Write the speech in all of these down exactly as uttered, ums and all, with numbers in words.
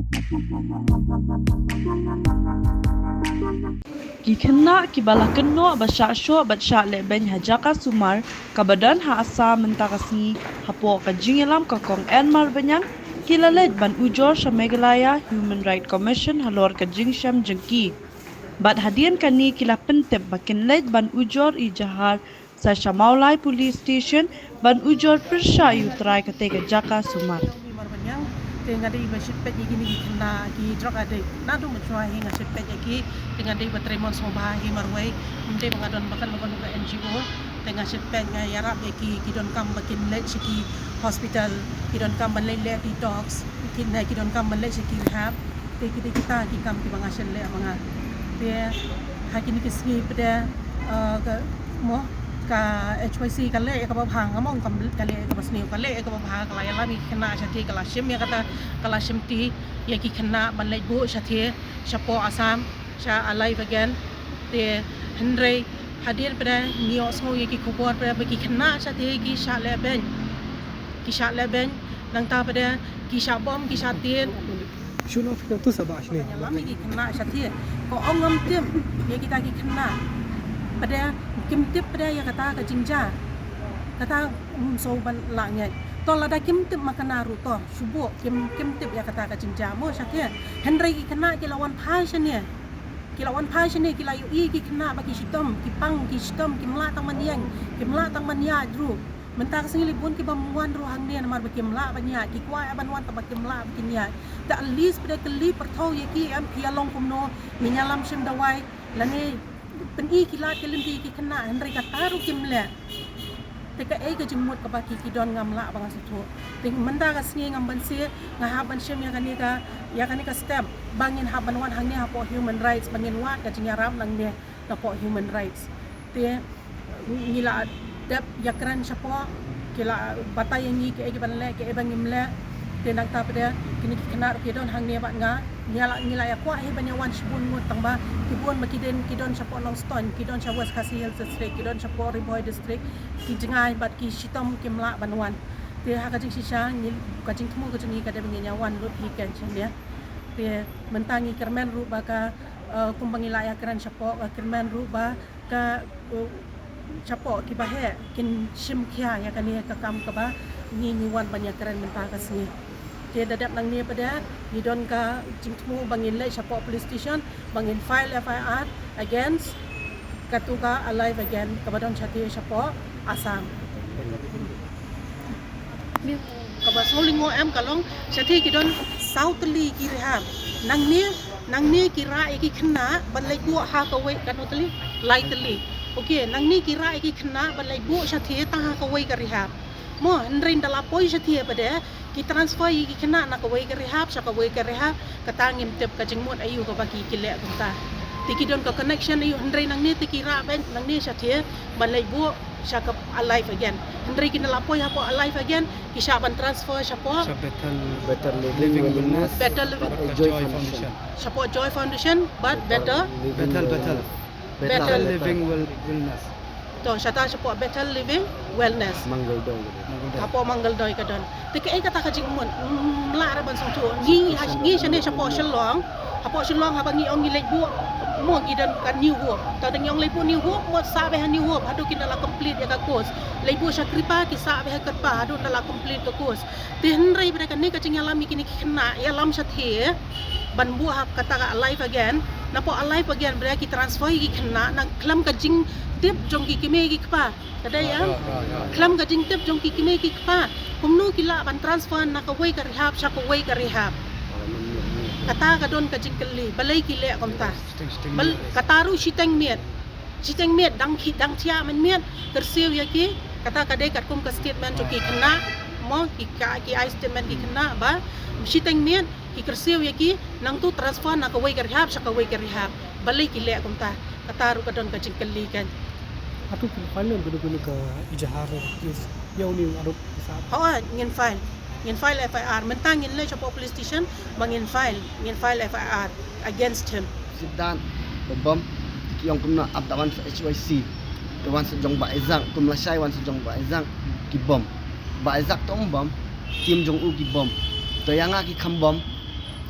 Ki khynnah kiba la kynnoh ba shah shoh bad shah leh beiñ ha jaka sumar kaba don ha Assam mynta ka sngi hapoh ka jingïalam ka Kong N Marbaniang, ki la leit ban ujor sha Meghalaya Human Rights Commission halor ka jingshem jong ki. Bad hadien kane ki la pyntip ba kin leit ban ujor ijahar sa sha Mawlai Police Station ban ujor pyrshah ïa u trai katei ka jaka sumar. Te nga dei ba shit peit ïa kine ki khynnah ki drug addict. Naduh mynshwa hi nga shit peit ïa ki. Te nga dei ba trei mon sngewbha hi marwei. Ym dei ba nga don ba kan ba ka N G O. Te nga shit peit nga ïarap ïa ki, ki donkam ba kin leit sha ki hospital, ki donkam ban leit leh detox, ki ne ki donkam ban leit sha ki rehab. Te ki dei kita ki kam kiba nga shait leh ma nga. Te ha kine ki sngi pat de, eh, ka, mo, ka H Y C ka leh ïa kaba bha, nga mong ka leh ïa kaba sniew, ka leh ïa kaba bha, ka la ïalam ïa ki khynnah shatei, ka la shim ïa kata, ka la shimti ïa ki khynnah ban leit buh shatei shapoh Assam, sha Alive Again. Te hynrei hadien pat de ngi ïohsngew ïa ki khubor pat de ba ki khynnah shatei ki shah leh beiñ, ki shah leh beiñ, nangta pat de ki shah bom, ki shah tied. Shuno fino tu sabah shini. Ïalam ïa ki khynnah shatei. Ko ong ngam tip ïa kita ki khynnah. Pat de kim tip pat de ïa kata ka jingjia. Kata, mm, so ban lah ngeit. To lada kim tip ma kane ruh to. Shu buh kim, kim tip ïa kata ka jingjia mo shatei. Hynrei ki khynnah ki la wan phai shane. Ki la wan phai shane, ki la ïohi ki khynnah ba ki shitom, ki pang, ki shitom, kim lah tang ban ïeng, kim lah tang ban ïaid ruh. Mynta ka sngi lei bun kiba ym wan ruh hangne namar ba kim lah ban ïaid, ki kwah ban wan tang ba kim lah ba kin ïaid. Te at least pat de kylli pyrthaw ïa ki, em, phi ïa long kumno, ngin ïalam shim dawai, lane pyni ki lad ki lynti ïa ki khynnah, hynrei kata ruh kim leh. Te kaei ka jingmut kaba ki, ki don ngam lah ba nga sngewthuh. Te mynta ka sngi ngam banse, nga hap ban shim ïa kane ka, ïa kane ka step ba ngin hap ban wan hangne hapoh human rights, ba ngin wad ka jingïarap nangne napoh human rights. Te ngi la dep ïakren shapoh, ki la batai ïa ngi kaei kaban leh, kaei ba ngim leh. Te nangta pat de kine ki khynnah ruh ki don hangne bad nga. Ngi la, ngi la ïa kwah hi ban ïa wan shibun ngut tang ba ki bun ba ki dei, ki don shapoh Nongstoiñ, ki don sha West Khasi Hills District, ki don shapoh Ri Bhoi District, ki jngai bad ki shitom kim lah ban wan. Te ha ka jingshisha ngi, ka jingthmu ka jong ngi ka dei ba ngin ïa wan lut hi kein shane. Te mynta ngi kyrmen ruh ba ka, eh, kumba ngi la ïakren shapoh, ka kyrmen ruh ba ka, eh, shapoh kiba heh kin shim khia ïa kane ka kam kaba ngi, ngi wan ban ïakren mynta ka sngi. Te da dep nangne pat de ngi don ka jingthmu ba ngin leit shapoh police station ba ngin file F I R against katu ka Alive Again kaba don shatei shapoh Assam. Kaba sngewlyngngoh em ka long shatei ki don saw tylli ki rehab. Nangne, nangne ki rah ïa ki khynnah ban leit buh ha kawei, katno tylli? Lai tylli. Okay, nangne ki rah ïa ki khynnah ban leit buh shatei tang ha kawei ka rehab. Mo, hynrei ynda la poi shatei pat de ki transfer ïa ki khynnah na kawei ka rehab sha kawei ka rehab, kata ngim tip ka jingmut aïu kaba ki, ki leh kumta. Te ki don ka connection aïu, hynrei nangne te ki rah beiñ nangne shatei ban leit buh sha ka Alive Again. Hynrei ki, ynda la poi hapoh Alive Again ki shah ban transfer shapoh Sha Bethel, Better Living Living Wellness. Wellness. Better Living, Bad Joy Joy Foundation. Foundation. Shapoh Joy Foundation bad Better Better Living Bethel, Wellness. Bethel. Better Better Living Well-, Wellness. To, shata shapoh Bethel Living Wellness. Mangaldoy. Mangaldoy. Hapoh Mangaldoy ka don. Te kaei kata ka jingmut? Mm, lah re ban sngewthuh. Ngi ha, ngi shane shapoh Shillong. Hapoh Shillong haba ngi ong ngi leit buh, mo, ngi don ka New Hope. To, da ngi ong leit buh New Hope, mo, sah beit ha New Hope haduh ki, ynda la complete ïa ka course. Leit buh sha Kripa, ki sah beit ha Kripa haduh ynda la complete ka course. Te hynrei pat de kane ka jingïalam ïa kine ki khynnah, ïalam shatei ban buh ha kata ka Alive Again. Napoh Alive Again pat de ki transfer ïa ki khynnah na khlem ka jingtip jong ki kmie ki kpa. Ka dei, ya? Ya, ya, ya, ya. Khlem ka jingtip jong ki kmie ki kpa. Kumno ki lah ban transfer na kawei ka rehab sha kawei ka rehab? Kata ka don ka jingkylli. Balei ki leh kumta? Shiteng, shiteng miet. Kata ruh shiteng miet. Shiteng miet, dang ki, dang thiah mynmiet, kyrsiew ïa ki, kata ka dei katkum ka statement jong ki khynnah, mo, ki ka, ki ai statement ki khynnah ba shiteng miet ki kyrsiew ïa ki, nangtu transfer na kawei ka rehab sha kawei ka rehab. Balei ki leh kumta? Kata ruh ka don ka jingkylli kan. Atu kin file em kano kano ka ijahar, yes, ïa uni u arop. Hooid, ngin file. Ngin file F I R. Mynta ngin leit shapoh police station ba ngin file, ngin file F I R against him. Sidan ba bom, te ki ong kumno, ap da wan sa H Y C. Te wan sa jong Bah Isaac, kum lashai wan sa jong Bah Isaac ki bom. Bah Isaac te um bom, team jong u ki bom. Te ïa nga ki kham bom.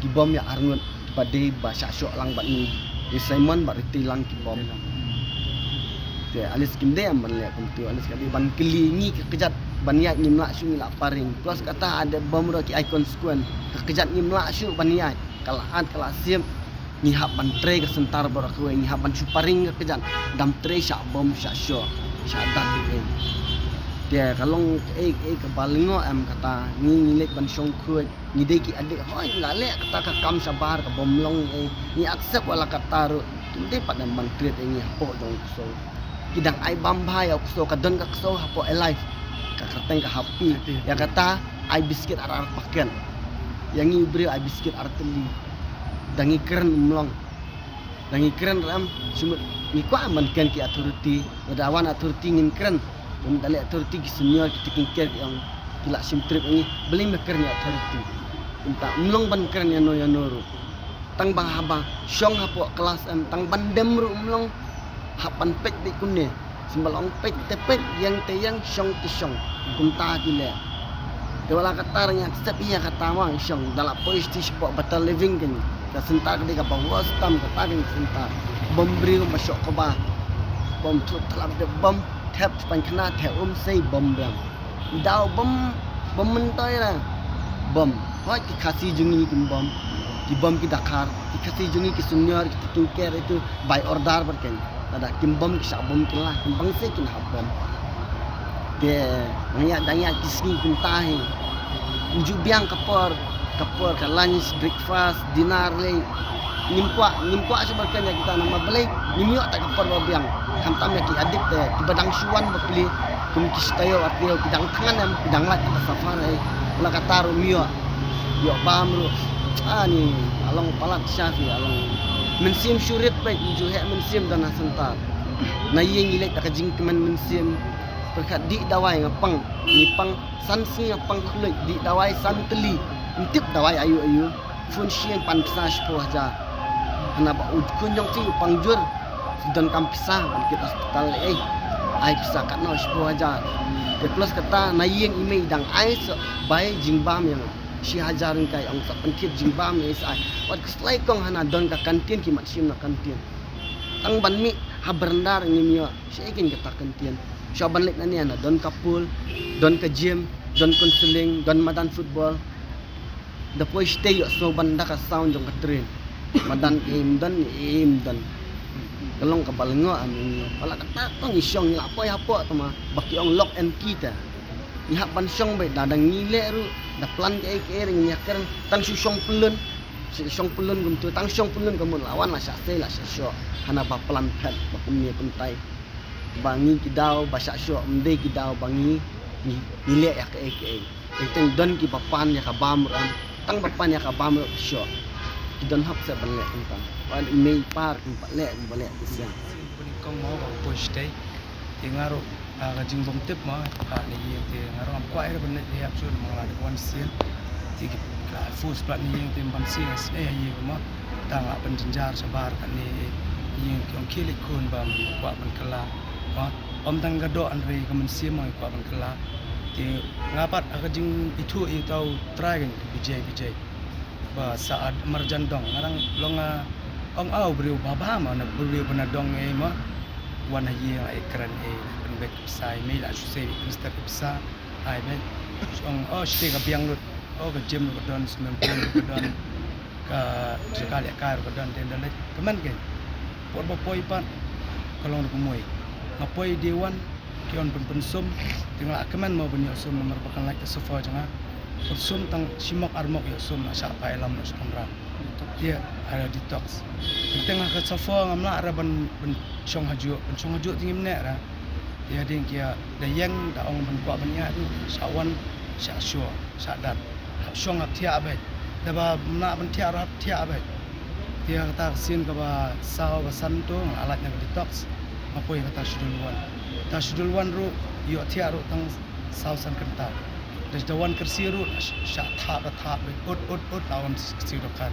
ki bom ïa arngut, ba dei ba shah shoh lang bad ngi, i Simon bad Riti lang ki bom. Te at least kim dei em ban leh kumtu, at least ka dei ban kylli ngi ka kjat ban ïaid ngim lah shuh, ngi lah paring. Plus kata, ade bom ruh ki ai consequence, ka kjat ngim lah shuh ban ïaid, ka la at ka la sip. Ngi hap ban trei ka center baroh kawei, ngi hap ban shu paring ka kjat, dam trei shah bom shah shoh shah dat. Te ka long kaei kaei kaba lyngngoh em kata, ngi ngi leit ban shongkhuid. Ngi dei ki addict, hooid, la leh kata ka kam shabar kaba ym long ei, ngi accept, wat la katta ruh kim dei pat ban treat ei ngi hapoh jong u ksew. Ki dang ai bam bha ïa u ksew, ka don ka ksew hapoh Alive, ka kyrteng ka Happy. Happy. Ïa kata ai biscuit ar ar paket, ïa ngi u briew ai biscuit ar tylli. Da ngi kren ym long. Da ngi kren ruh em, shu mut ngi kwah ban kren ki authority, lada wan authority ngin kren. Shu mut da leh authority ki senior, ki taking care ki ong, ki la shim trip ïa ngi, balei me kren ïa authority? Kumta ym long ban kren ïano ïano ruh. Tang ba haba shong hapoh klas em, tang ban dem ruh ym long, hap ban peit beit kumne. Symbai long peit te peit, ïeng te ïeng, shong te shong. Kumta ki leh. Te wat la katta ngi accept ïa kata, ma ngi shong. Da la poi sha shatei shapoh Better Living kein, ka center ka dei kaba worst tam, kata kein ka center. Bom briew ba shoh kaba bom, thut tlap de bom, thep pynkhana, thep um sei bom biang. Daw bom, bom myntoi ra. Bom. Hooid, ki Khasi jong ngi kim bom. Ki bom ki Dakar. Ki Khasi jong ngi ki senior, ki taking care itu by order bad kein. Lada kim bom ki shah bom, ki lah, kim bang sei kin hap bom. Te nang ïa dang ïa ki sngi kumta hi. Nju biang ka por, ka por ka lunch, breakfast, dinner lei. Ngim kwah, ngim kwah shuh ban kren ïa kita namar balei ngim ïoh ta ka por ba biang. Khamtam ïa ki addict te, kiba dang shu wan ba plie, kum ki shi taïew ar taïew, ki dang thngan em, ki dang lait ka safar ei. La katta ruh ym ïoh, ïoh bam ruh. Ani, along palat sha phi, along mynsiem shu rit peit, nju heh mynsiem don ha center. Na ïing ngi leit da ka jingkmen mynsiem. Pyrkhat dih dawai nga pang, ngi pang san sngi nga pang khublei, dih dawai san tylli. Ym tip dawai aïu aïu. Phone sha ïing pan pisa shiphew hajar. Hana ba u khun jong phi u pang jur, donkam pisa ban kit hospital ei. Ai pisa katno, shiphew hajar. Te plus kata na ïing i mei dang ai sa bai jingbam ïa nga. Shi hajar ryngkai, ong sa pynkit jingbam ïa i sa ai. Wat khuslai kong, hana don ka kantin, ki mat shim na kantin. Tang ban mih ha beranda ngim ïoh. Shaei kein kata ka kantin? Shuwa ban leit nangne na don ka pool, don ka gym, don counseling, don madan football. Da poi shatei ïohsngew ban da ka sound jong ka train. Madan im don, im don. Ka long kaba lyngngoh, am, im. Wat la katta tang ngi shong, ngi la poi hapoh tang ma ba ki ong lock and key te. Ngi hap ban shong beit, da dang ngi leh ruh, da plan kaei kaei ruh ngin ïa kren, tang shu shong pyllun. Shu shong pyllun kumtu, tang shong pyllun ka mut la wan la shah sei la shah shoh. Hana ba plan phet ba kumne kumtai. Ba ngi ki daw ba shah shoh, ym dei ki daw ba ngi, ngi, ngi leh ïa kaei kaei. Teng teng don kiba pan ïa ka bam ruh, tang ba pan ïa ka bam ruh ka shoh. Ki don hok seh ban leh kumta. Wan i mei i pa ruh kim pat leh, kim pat leh ki siang. Sien pynïkong mo ba poi shatei. Te nga ruh, ah, ka jingbymtip mo, ka ne ïing te nga ruh ngam kwah ïa ban leh hap shuh, namar la dep wan sien. Te ki la force pat ne ïing te ban sien, nga sngewsih ïa mo. Tang la pynjynjar shabar kane ïing, ki ong khie leit khun ba kwah ban kylla. Mo, ym tang ka doh, hynrei ka mynsiem mo kwah ban kylla. Te nga pat ha ka jingithuh ïa uta u trai kan, Vijay, Vijay. Ba Saad Marjan Dong, nga dang long, ah, ong, ah, u briew ba bha ma, na briew ba na dong ei ma. Wan ha ïing ai kren ei, pynbeit pisa ei, mei la shu sei pynstep pisa. Ai beit. Ong, oh, shatei ka biang lut. Oh, ka gym ruh ka don, swimming pool ruh ka don. Ka jaka lehkai ruh ka don, te ynda leit kmen kein. Por ba poi pat ka long da kumwei. Nga poi day one, ki ong pyn pynsum. Te nga la kmen mo ban ïoh sum namar ba kan lait ka sofa jong nga. Pynsum tang shi mok ar mok ïoh sum, la shah phah ïalam noh sha kamra. Te, ah, detox. Te nga ka sofa ngam lah re ban, ban shong hajuh, ban shong hajuh te ngim neh re. Te hadien ki da ïeng, da ong ban kwah ban ïaid ruh, shah wan, shah shoh, shah dat. Hap shong hap thiah beit. Te ba ym lah ban thiah ruh hap thiah beit. Te kata ka sien kaba saw ba san to nga lait na ka detox. Nga poi kata schedule one. Kata schedule one ruh ïoh thiah ruh tang saw san kynta. Te da wan kyrsiew ruh shah thap da thap beit. Ut ut ut la wan kyrsiew da kan.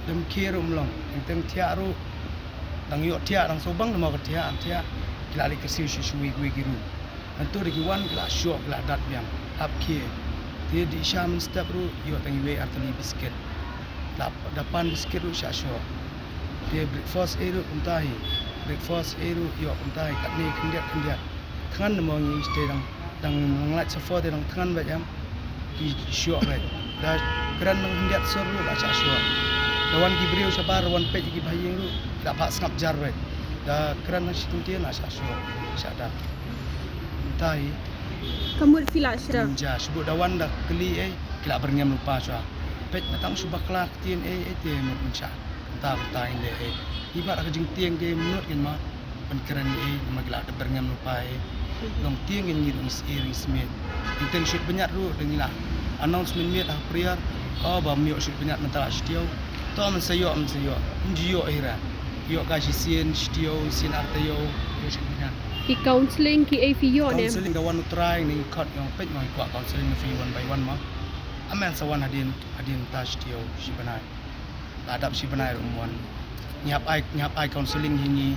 Dam khie ruh ym long, teng teng thiah ruh. Dang ïoh thiah, dang sngewbang dang mo ka thiah, thiah. Ki la leit kyrsiew sha sha wei wei ki room. Hangto da ki wan ki la shoh, ki la dat biang, hap khie. Te dih sha mynstep ruh ïoh tang iwei ar tylli biscuit. Da, da pan biskit ruh shah shuh. Te breakfast ei ruh kumta hi. Breakfast ei ruh ïoh kumta hi, katne khyndiat khyndiat. Thngan na mo ngi te dang, dang nang lait sa pho te dang thngan bad em. Ki shuh bad. Da kren nang khyndiat sur ruh la shah shuh. Da wan ki briew shabar wan peit ki bha ïing ruh la phah sngap jar bad. Da kren nang shitum te la shah shuh. Shah da. Kumta hi. Ka mut phi la shra. Ja, shu da wan da kylli ei, ki la byrngem lypa shuwa. Peit, ma tang shu bakla ktien ei, ei te mut mynshwa. Kumta, kumta ngin leh ei. Iba ka jingtieng te mynta ngin ma ban kren ei, ma ki la da byrngem lypa ei. Long tieng ngin ngi dang sir ngin smiet. Ngin teng shoot bniat ruh dang ngi la announcement miet ha prayer. Oh, ba ym ïoh shoot bniat mynta la shu tiew. To mynta sa ïoh, mynta sa ïoh. Ym ju ïoh ei ra. Ïoh ka shisien, shu tiew, sien ar taïew, ïoh shoot bniat. Ki counseling ki ei phi ïoh ne? Counseling da wan u trai ne khot ïong peit ma kwah counseling ne phi one by one ma. Amen sa wan hadien, hadien ta shu tiew shi bnai. La dap shi bnai ruh ym wan. Ngi hap ai, ngi hap ai counseling hi ngi.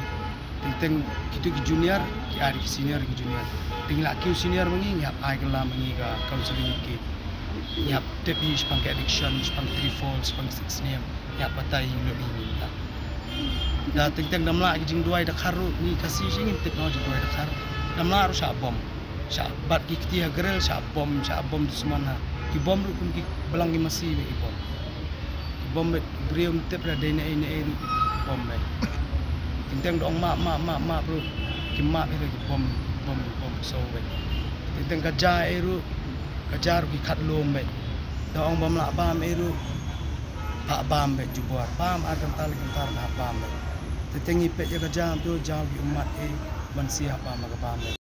Teng teng kitu ki junior, ki ai ki senior, ki junior. Teng la kiew senior ma ngi, ngi hap ai kylla ma ngi ka counseling ki. Ngi hap tip hi shaphang ki addiction, shaphang ki three fold, shaphang ki sex name. Ïa batai ïing lut ïing ïing ta. Da teng teng dam lah ki jingduwai da khar ruh ngi Khasi shi ngin tip noh jingduwai da khar. Dam lah ruh shah bom. Shah bat ki kti ha grill shah bom, shah bom dusman ha. Ki bom ruh kum ki balang ki masi ba ki bom. Ki bom ba briew ym tip ra dei na ei na ei ruh ki bom ba. Teng teng da ong map map map map ruh ki map ïa ki bom, bom, bom so ba. Teng teng ka ja ei ruh ka ja ruh ki khat lum ba. Da ong bam lah bam ei ruh. Phah bam bad jubor. Bam ar kynta le kynta phah bam bad. Te te ngi peit ïa ka jam tu jam ki ummat ei ban si ha bam ka bam bad.